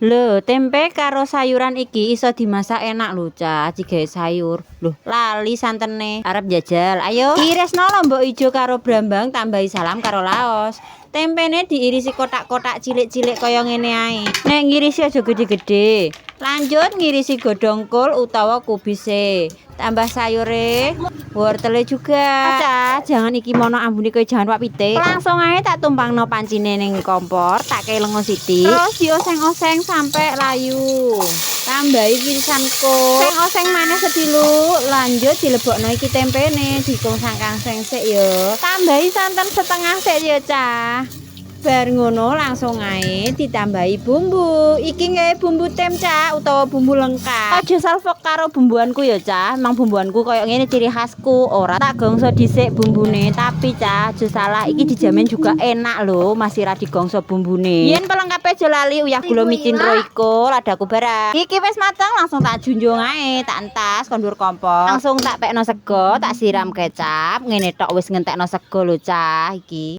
Lho, tempe karo sayuran iki iso dimasak enak lho, Cah, digawe sayur. Lho, lali santene. Arep njajal, ayo. Irisno lombok ijo karo brambang, tambahi salam karo laos. Tempene diirisi kotak-kotak cilik-cilik kaya ngene ae. Nek ngirisi aja gede-gede. Lanjut ngirisi godhong kol utawa kubise. Tambah sayure, wortele juga. Cah, jangan iki mono ambune kaya jangan wak pitik. Langsung ae tak tumpangno pancine ning kompor, tak kei lenga sithik. Terus dioseng-oseng sampai layu. Tambahi irisan kol. Oseng-oseng maneh sedilu, lanjut dilebokno iki tempene, dikongsang-kangseng sik yo. Tambahi santen setengah sik yo, Cah. Bar ngono langsung ae ditambahi bumbu. Iki nggawe bumbu tem, Cah, utawa bumbu lengkap. Aja salfok karo bumbuanku ya, Cah. Emang bumbuanku koyo ngene, ciri khasku. Ora tak gongso dhisik bumbune, tapi Cah, aja salah, iki dijamin juga enak lho, masih ra digongso bumbune. Yen pelengkape aja lali uyah, gula, micin, Royco, ladaku barang. Iki wis mateng, langsung tak junjung ae, tak entas kon dhuwur kompor. Langsung tak pekno sego, tak siram kecap, ngene tok wis ngentekno sego lho, Cah, iki.